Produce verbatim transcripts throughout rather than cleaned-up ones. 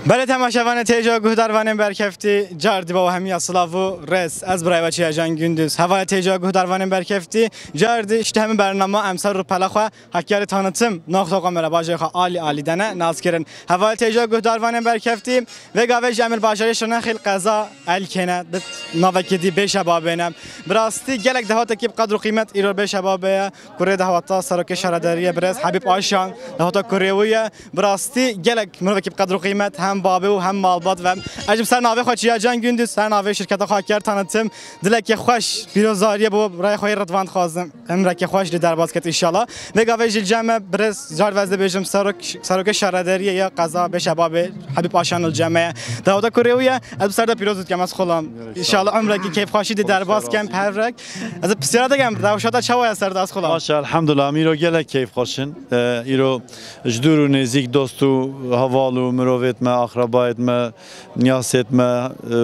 Belê temaşevanê têca guhdarvanên berkeftî, cardî ba we hemiya silav û rêz. Ez birayê we Çiyacan Gündüz. Hevalê têca guhdarvanên berkeftî, cardî işte hemî bernama em ser rûpela xwe Hakkari Tanıtım nokta com re bajê xwe alî alî dene nas kirin. Hevalê têca guhdarvanên berkeftî, vê gavê jî em li bajarê Şirnexê li qeza Elkê ne, di navekê dî bê şebabê ne. Bi rastî gelek dehatekî bi qedr û qîmet îro bê şebabê ye. Kurê dehwata serokê şaredariyê birêz Habîb Aşan, dehwata kurê wî ye. Bi rastî gelek mirovekî bi qedr û qîmet, hem babê û hem malbat ve. Ez jî bi ser navê xwe Çiyacan Gündüz, ser navê şirketa xwe Hakkari Tanıtım, dilekê xweş, pîrozariyê bo birayê xwe yê Ridvan dixwazim. Emrekê xweş li derbas ket înşallah. Vê gavê jî li cem me birêz car ve ez dibêjim serok, serokê şaredariyê ya qeza bê şebabê Habîb Aşan li cem me ye. Dehwata kurê wî ye, ez bi ser de pîroz dikim ez xulam. Înşallah emrekî keyfxweşî di derbas kem pervrek. Ez ê pisyara te kem, rewşa te çawa ye ser dest xulam? Baş e, elhamdulillah, em îro gelek keyfxweş in. E, îro ji dûr û nêzîk dost û heval û mirovêt me, axrebayêt me, niyasêt me, e,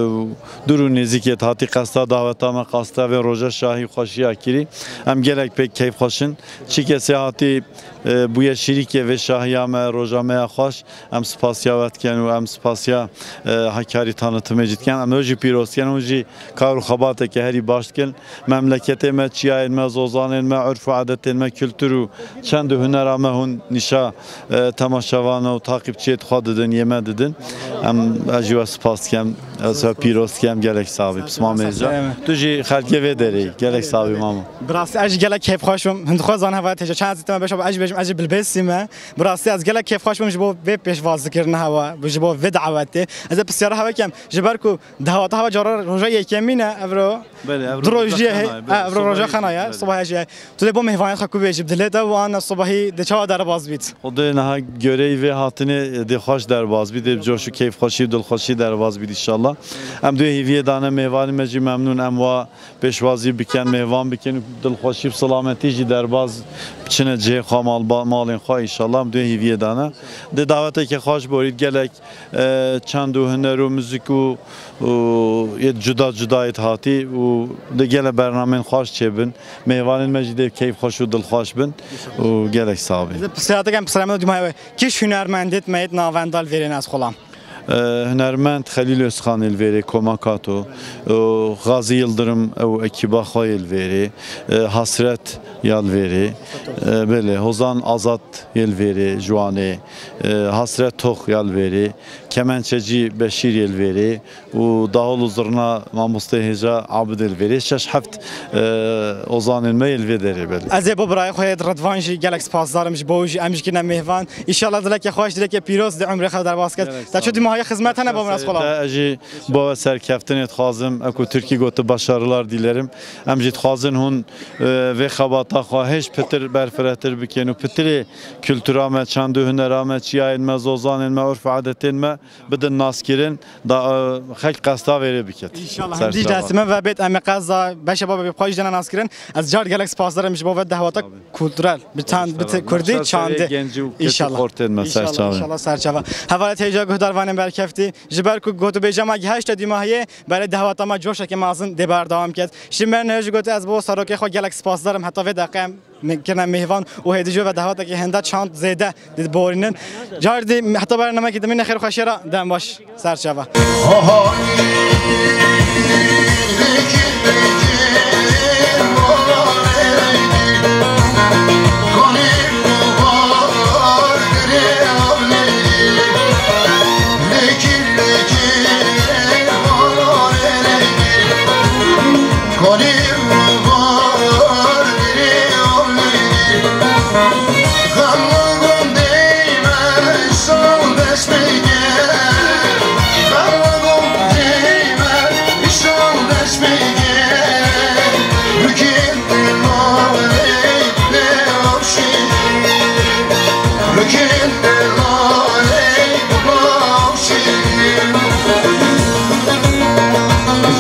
dûr û nêzîkêt hatî qesta daweta me, qesta vê roja şahî xweşiya kirî. Em gelek pêk keyfxweş in. Çi kesê hatî, e, bûye şirîkê vê şahiya me, roja me ya xweş. Em spasiya we dikin û em spasiya, e, Hakkari Tanıtımê jî dikin. Em wê jî pîroz dikin, hûn jî kar û xebateke herî baş dikin. Memleketê me, çiyayên me, zozanên me, urf û adetên me, kultur û çend û hunera me hûn nîşa, e, temaşevana û taqîbçiyê xwe didin, yê me didin. Em, ez jî we spas dikim, ez we pîroz dikim, gelek sax bî. Pismamê hêja. Tu jî xelkê vê derê yî, gelek sax bî mamo. Bi rastî ez jî gelek keyfxweş bûm. Hûn dixwazin hevalê têca çend zî te me beşa ez jî bêjim, ez jî bilbêsî me. Bi rastî ez gelek kêfxweş bûm ji bo vê pêşwazîkirina hewa, ji bo vê dawetê. Ez ê pisyara hewa kem, ji ber ku dehwata hewa cara roja yekemîn e, evro Belê, evro du roj roja jî heye, xena ye, belê, ha, evro roja xena ye, belê. Siba heye jî. Tu dê bo mêvanê xwe ku bêjî bi dilê te û an siba hî dê çawa derbas bît? Xwedê niha göreyî vê hatinê dê xweş derbas bît, dê bi coş û keyfxweşî û dilxweşî derbas bît înşallah. Em dê hêviyê dane mêvanê me jî memnûn em wa pêşwazî bikin, mêvan bikin, dilxweşî bi silametî jî derbas biçine cihê xwe, mal, ba-, malên xwe, înşallah em dê hîviyê dane. Di dawetekê xweş borît gelek, e, çand û huner û muzîk û, û yê cuda cuda yê hatî û di gele bernamên xweş çêbin. Mêvanên me jî dê keyfxweş û dilxweş bin û gelek sax bin. Pisyateke em pisyara me dûma we. Kîş hunermendêt me yêt navenda li vêrê ne ez xulam? E, hunermend Xelîl Özkan yê li vêrê, Koma Kato, e, Xazî Yildirim ew ekîba xwe yê li vêrê, e, Hasret ya li vêrê, e, belê, Hozan Azad yê li vêrê, ji Wanê, e, Hasret Tox ya li vêrê, kemençecî Beşîr yê li vêrê û dahol û zirna mamoste hêja Abid yê li vêrê, şeş heft, e, ozanên me yê li vê derê belê. Ez ê bo birayê xwe yê Ridvan jî gelek spasdar im ji bo wî jî em jî kirine mêvan. Înşallah dilekê xweş, dilekê pîroz di umrê xwe derbas ket. Gelek Te çi sağ ol. Dîmahiya xizmet hene bo min ez xulam? Te ez jî bo we serkeftinê dixwazim. Eku Tirkî gotu başarılar dilerim. Em jî dixwazin hûn, e, vê xebata xwe hêj pitir berfiretir bikin û pitirê kultura me, çand û hunera me, çiyayên me, zozanên me, urf û adetên me bidin naskirin. Da, e, xelk qesta vêrê biket. Înşallah. Ser hemdî çava. Destê me ve bêt em ê qeza beşe babe bi xwe jî dene naskirin. Ez car gelek spasdar im ji bo ve dehwata Tabii. Kulturel, bi çand, bi Maşallah. Kurdî Maşallah. Çandê. Genci û keçi Înşallah. Xortên me ser Înşallah, çavê. Înşallah ser çava. Hevalê têca guhdarvanên berkeftî, ji ber ku gotûbêja me gihaşte dîmahiyê, berê dehwata me coşeke mezin dê berdewam ket. Ji me ne ji gotê ez bo serokê xwe gelek spasdar im, heta vê deqe em kirine mêvan û hêdî ji ve dehwatekê hende çand zêde diborînin. Cardî heta bernamekî dimîne xêr xweşiyê re dem baş. Serçava.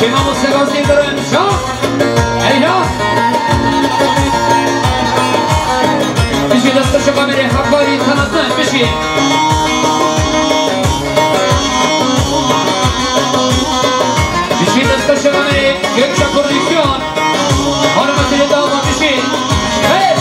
Şema Mustafa Seydar'ın Şah. Eyvah! Bişî destkeşa kamerê Hakkari Tanıtım, bişî. Bişî destkeşa kamerê Gökçe Prodüksiyon. Hormatili damat, bişî. Hey!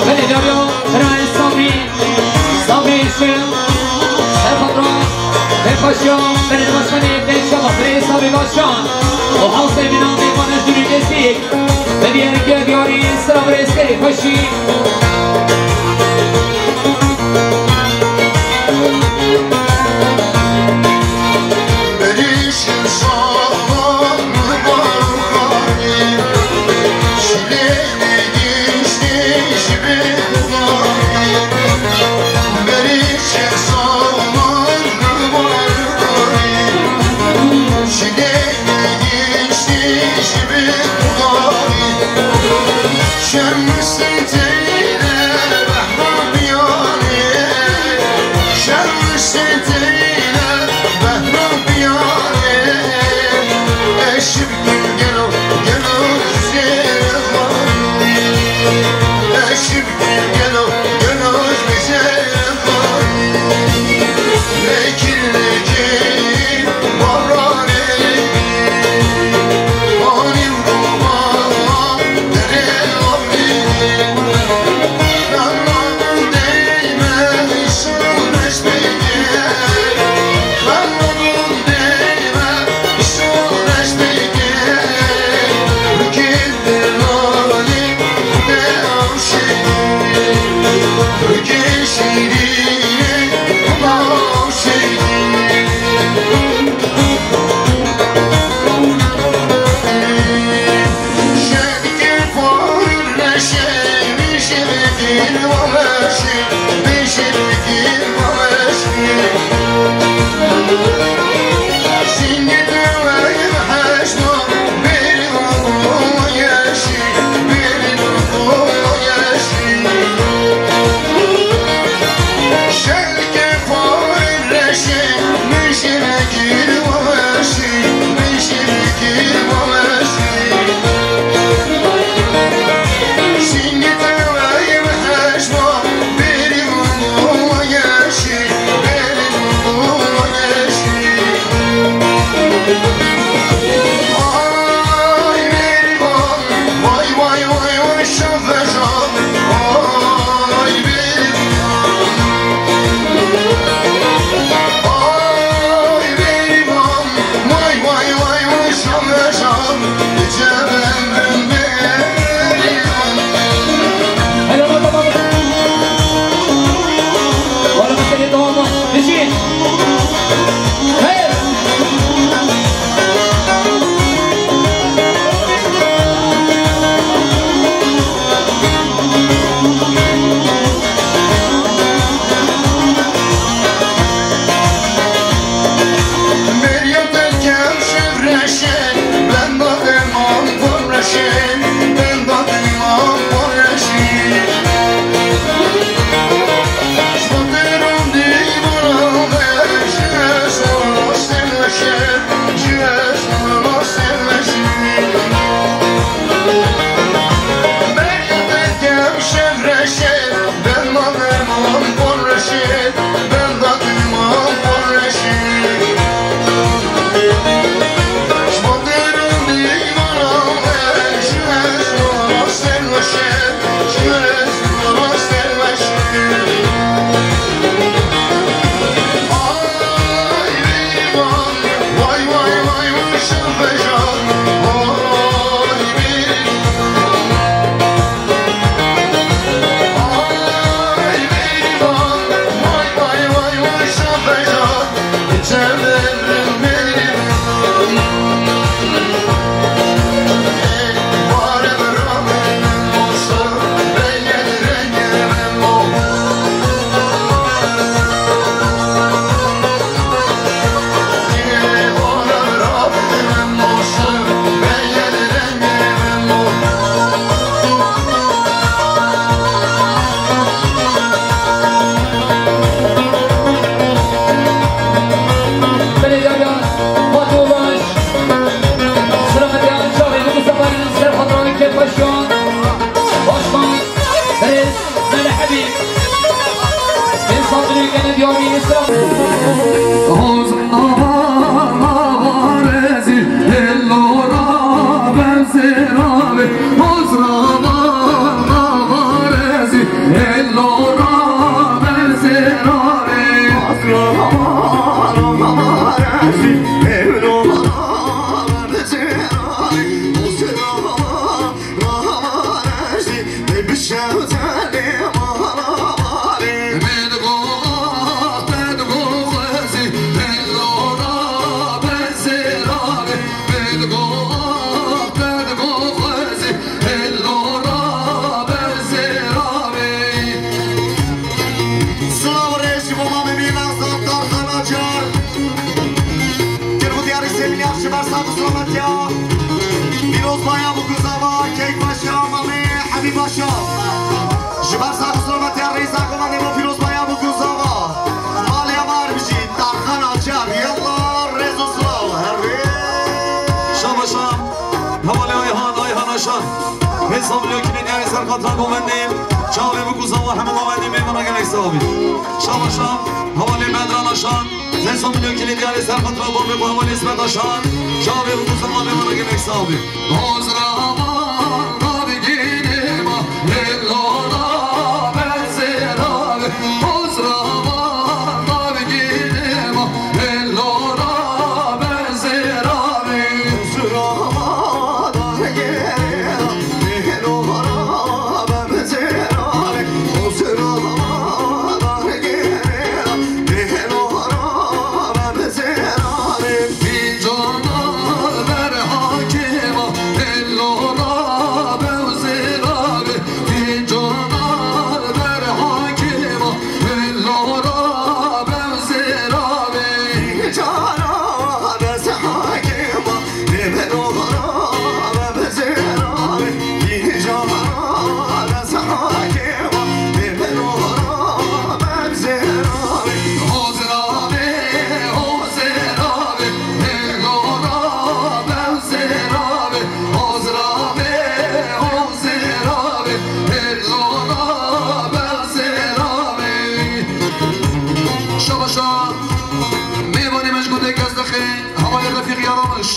Belê, caryo, birayê Sabrî, Sabrî Şin, Serfet Ros, Pêxweşiya, belê başkanê, belê inşallah, birê Sabrî Başkan, û hewsê bînan, mêvanê jûrî kesî, belê yerî diyarî, sira birê Serê Xweşî. Belediye Başkanı Fatih Ulaş, Selamet Yağcı, Mustafa Yunus, Serhat Rami, Kefbaşkan, Başkan, Deniz, Melih Habib, Deniz Fatih Ülke'nin diyor, Yunus Kral. Silav û rêz ji bo mamê min Azad Tarxan Acar. Kir û diyarî sê milyar ji ber sax û silametiya Pîrozbaya Bûkûzava, Keyf Paşa, mamê Hemî Paşa. Ji ber sax û silametiya rêza govendê bo Pîrozbaya Bûkûzava. Maliya mar bijî, Tarxan Acar, yallah, rêz û silav, her rê. Şabaşa, hevalê Ayhan, Ayhan Aşan. Hêsa milyon kilê diyarê ser xatira govendê. Çavê Bûkûzava hemû govendê mêvana gelek sawbî. Şabaşa, hevalê Bedran Aşan. Hêsa milyon kilê diyarê ser xatira babê xwe hevalê Îsmet Aşan. Çavê Bûkûzava mêvana gelek sawbî. Hozra ma, ma digînê ma, hêlo ra bezê ra, hozra ma, ma digînê ma, hêlo ra bezê ra. Şabaşa, mêvanê me ji gundê Gezdexê, hevalê Refîq Yaramiş.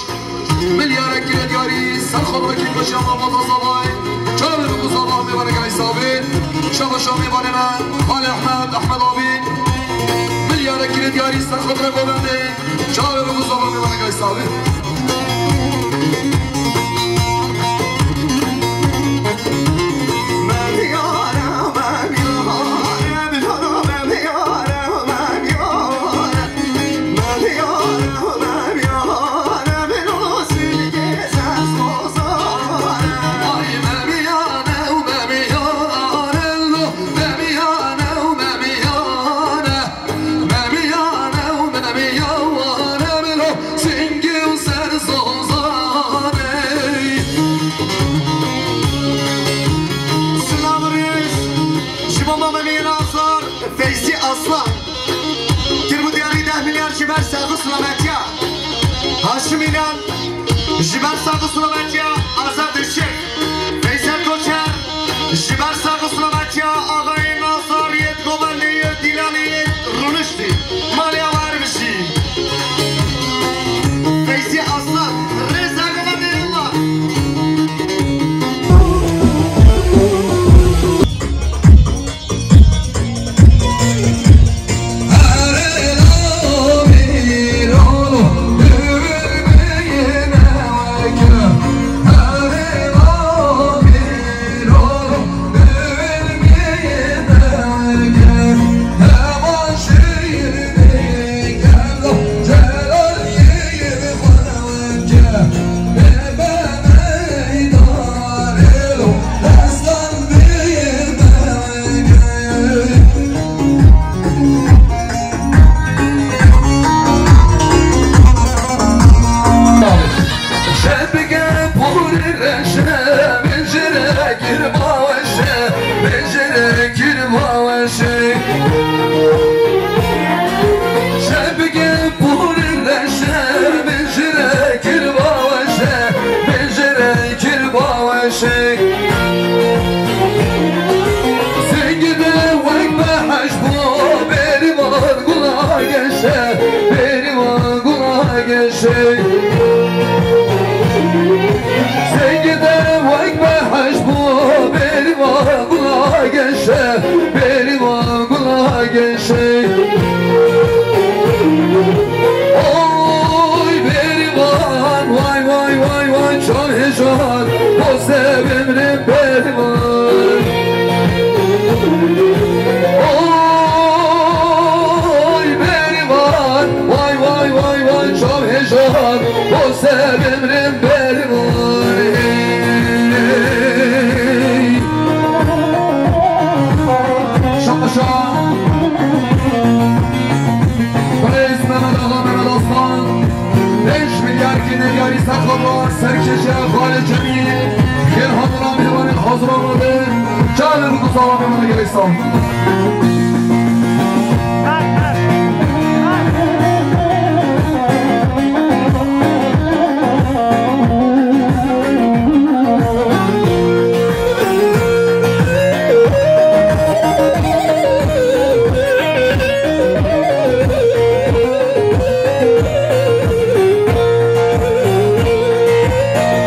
Milyarek kire diyarî, ser xwe rakî xweşiya malbata Zavayê. Çavê Bûkûzava mêvanê gelek sawbî. Şabaşa mêvanê me, Xalê Ehmed, Ehmed abî. Milyarek kire diyarî, ser xwe re govendê. Çavê Bûkûzava mêvanê gelek sawbî. Silav û rêz ji bo mamê min Azad. Feyzî Aslan. Kir û diyarî deh milyar ji ber sax û silametiya Haşim Înan, ji ber sax û silametiya Azad Işık. Feysel Koçer, ji ber sax û silametiya axayê Nazar yê govendê yê Dîlanê yê Rûniştî. Maliya war bijî. Feyzî Aslan, rêza govendê yê Allah. Şey, Seyide wek behş bû, bêrî va gula geşe, bêrî va gula geşe. Oy bêrîvan, vay, vay, vay, vay, çav hêjan, bo se bimrim bêrîvan. Oy bêrîvan, vay, vay, vay, vay, çav hêjan, bo se bimrim bêrîvan. Şa, şa. Birêz Mehmet Axa, Mehmet Aslan, pênc milyar kî neyarî serxwe, serkêşiya Xalid Cemîl, xêr hatina mêvanên hazir amade, çavê bi guzava mêvana gelek sağ ol.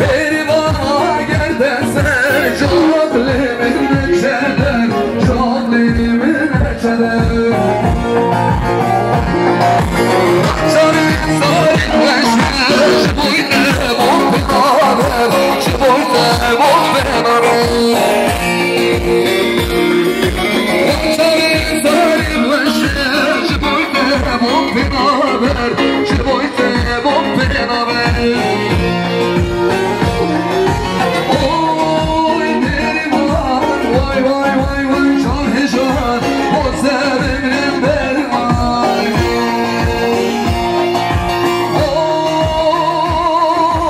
Bêrîvan eger te ser, ji aqlê min neçe der, ji aqlê min neçe der. Zarî, zarî, weş, ji boy te bom pênaber, ji boy te bom pênaber. Zarî, zarî, weş, ji boy te bom pênaber, ji boy te bom pênaber. Oy, Neriman, vay, vay, vay, vay, çav hêjan, bo se bimrim Neriman.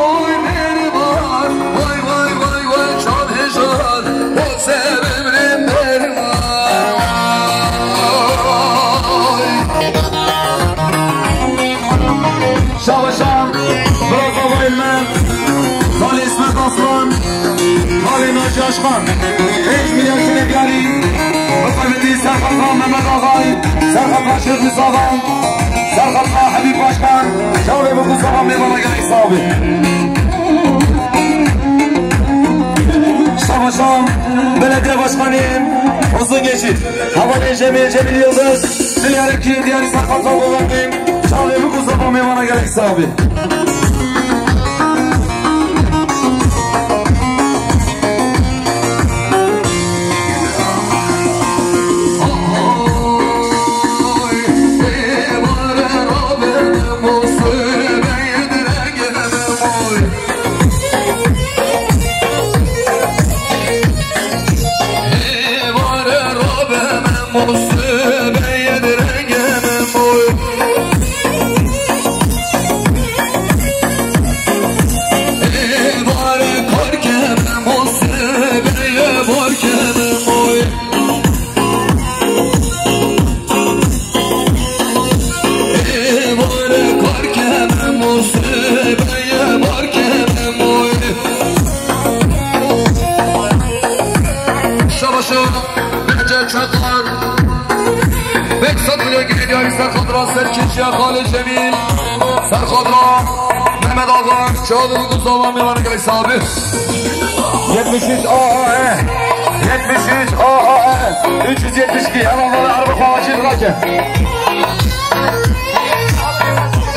Oy, Neriman, vay, vay, vay, vay, çav hêjan, bo se bimrim Neriman. Şabaşa, bira zavayên me, Salih İsmet Aslan, Salih Naci Aşkan, pênc milyar kî neyarî, bi qevetî serxwedra Mehmet Axay, serxwedra Şêx Mustafa, serxwedra Habîb Başkan, çavê bi guzava mêvana gelek sağ bî. Şabaşa, belediye başkanı Uzun Geçit, hevalê Cemil, Cemil Yıldız, Dilyarekî, diyarî serxwedra Govertê, çavê bi guzava mêvana gelek sağ bî. Şabaşa, Behçet Çakar, pênc sed milyon kî neyarî serxwedra serkêşiya Xalid Cemîl, serxwedra Mehmet Axa, çavê bi guzava mêvana gelek sağ bî. Yetmiş üç A A E, yetmiş üç A A E, üç yüz yetmiş iki, hemen bana araba kovaçı bırakın.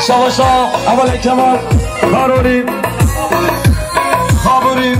Şabaşa, hevalê Kemal, Karolî, Sabirî.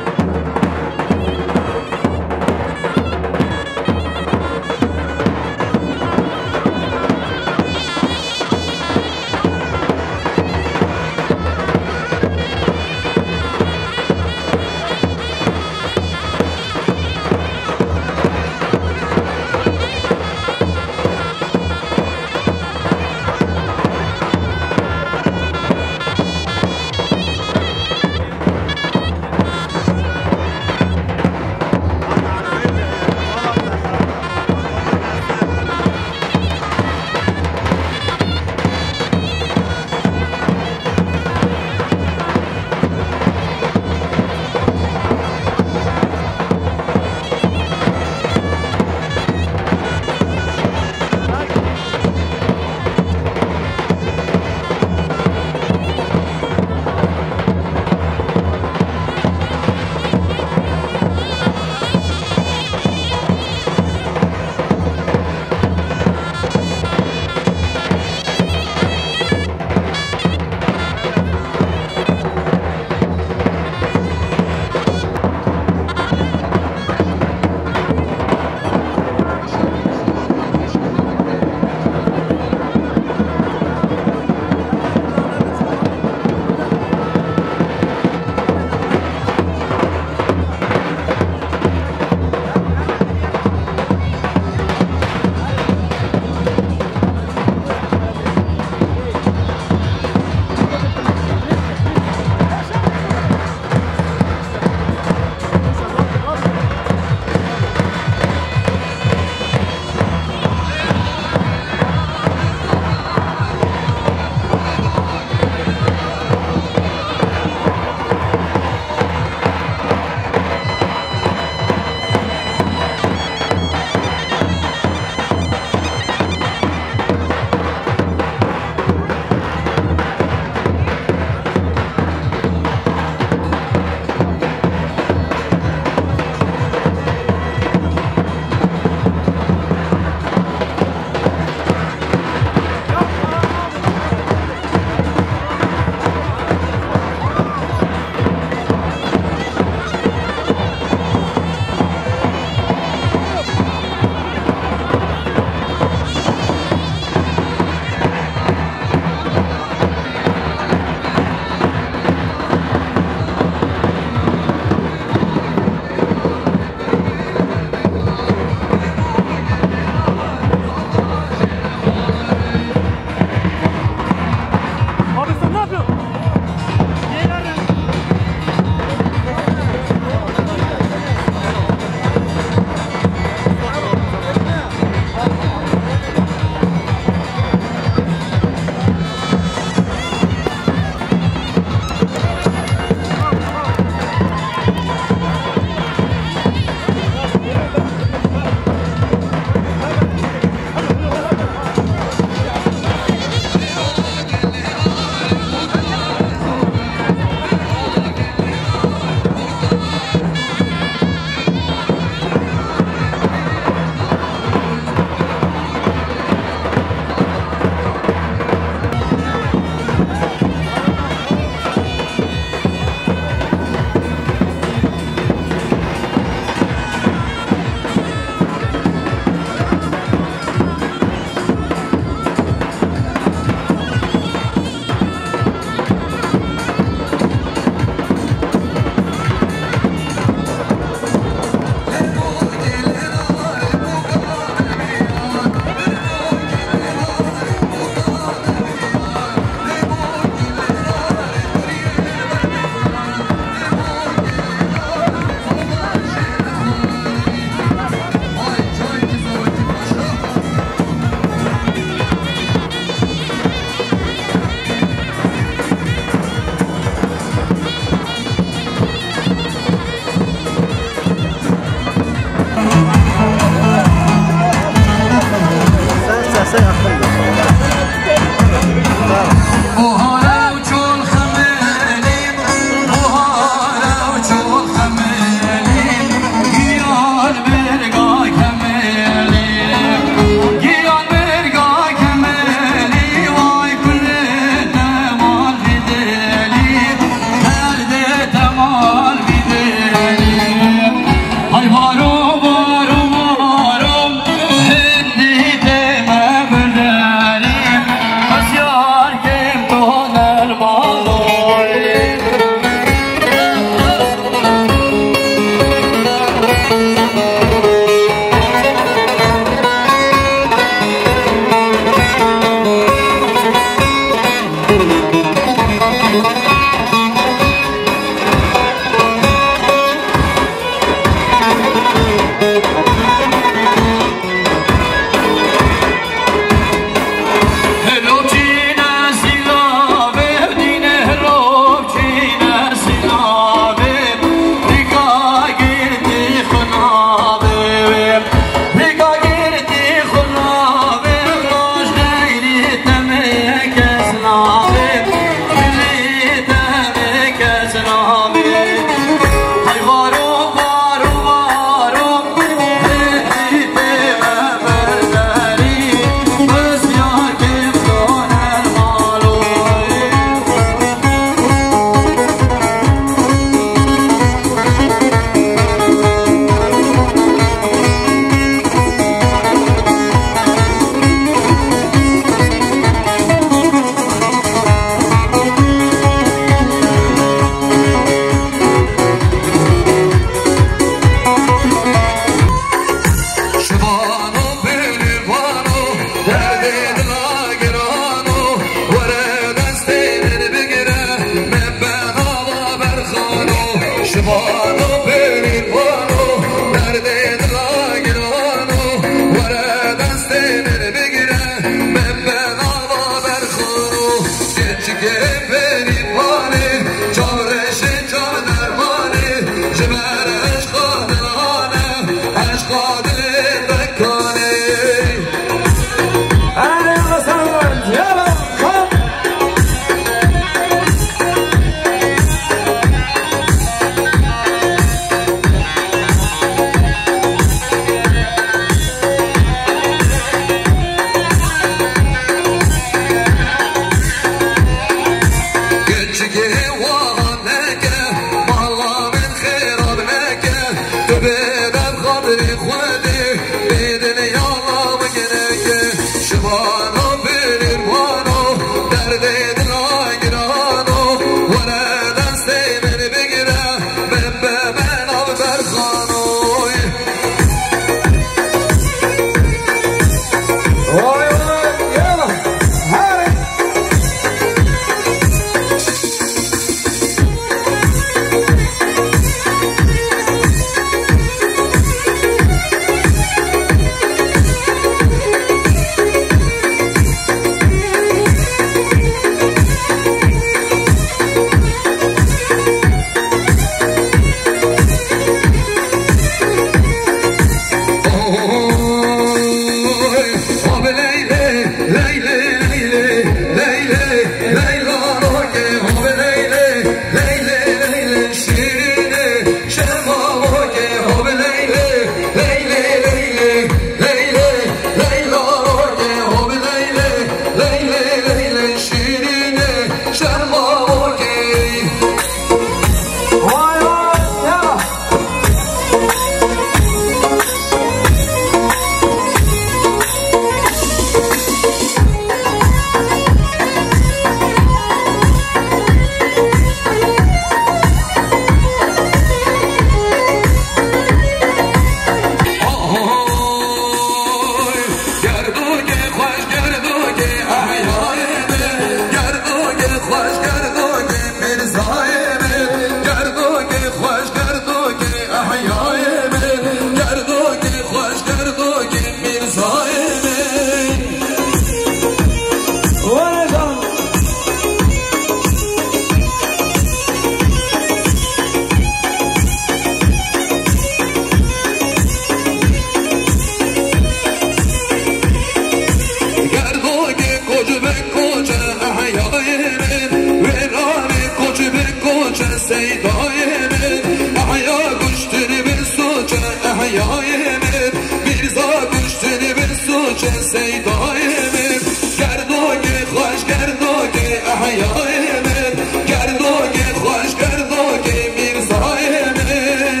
Seydayê min, ehya kuştin bir suç e, ehyayê min, Mîrza kuştin bir suç e, Seydayê min. Gerdokê xweş, gerdokê ehyayê min, gerdokê xweş, gerdokê Mîrzayê min.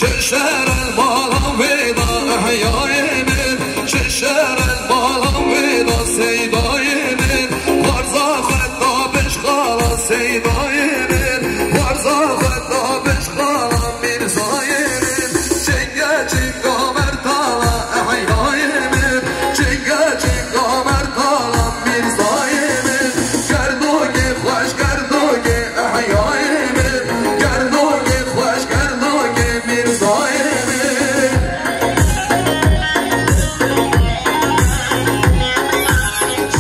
Çi şer el balam vêda ehyayê min, çi şer el balam vêda Seydayê min, warza xwe da bişxala Seydayê min, warza xwe da bişxala Mîrzayê min, çinge çinga mertala ehyayê min, çinge çinga mertala Mîrzayê min, gerdokê xweş gerdokê ehyayê min, gerdokê xweş gerdokê Mîrzayê min.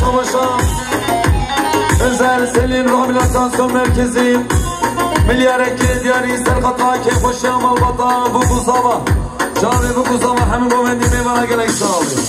Savaşa Özel Selim Rehabilitasyon Merkezi Milyareki Diyarî Serxeta Kêxweşiya Malbata Bûkûzava. Çavê Bûkûzava hemû govendî mêvana gelek sağ olun.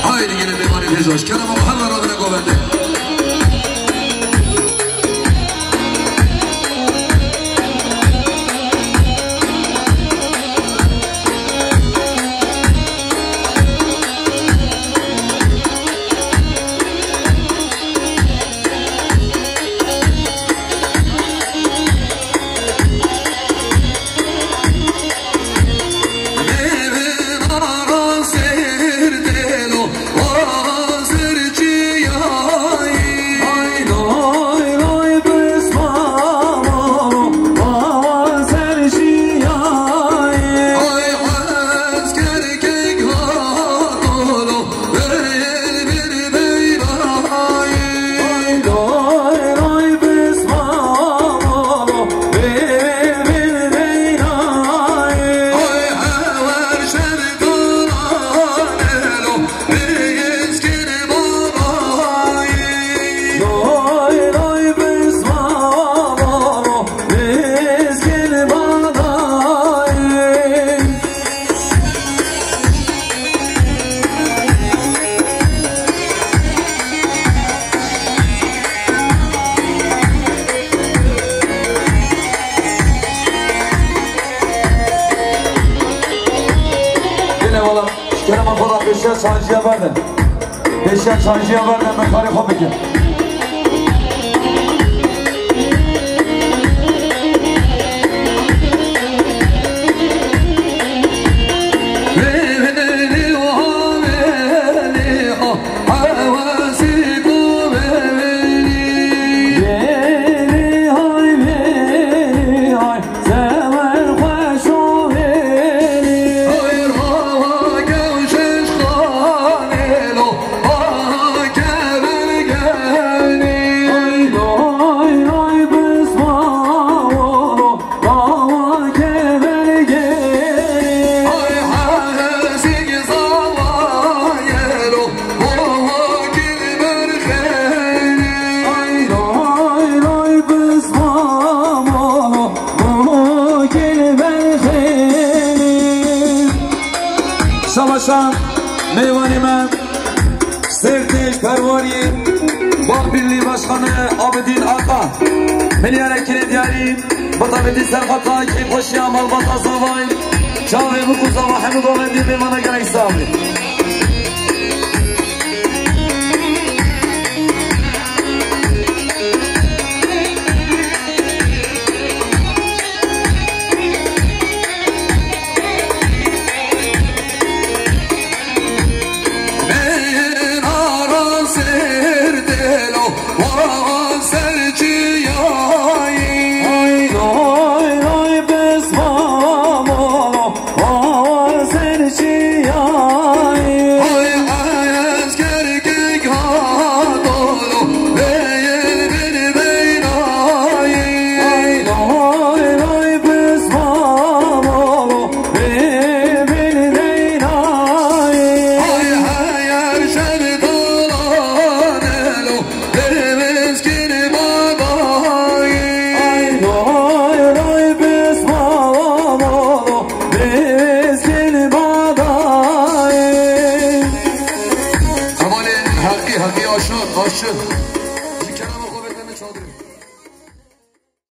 Haydi gelin bir manifesto. Kerem abi, hemen adına govende. Gelin valla, kerema xwe da pêşiya çanciya berdin. Pêşiya çanciya berdin, me karê xwe bikin. Şan, mêvanê me, Sêrtêj Perwarî, Bal Birliği Başkanı Abidin Aka, milyara kirê diyarî, bi tabîtî serxeta keyfxweşiya malbata zavayî, çavê bik û zava hemû govendî mêvana gelek sax bî. Hevalê Heqî, Heqî Aşır, Aşır.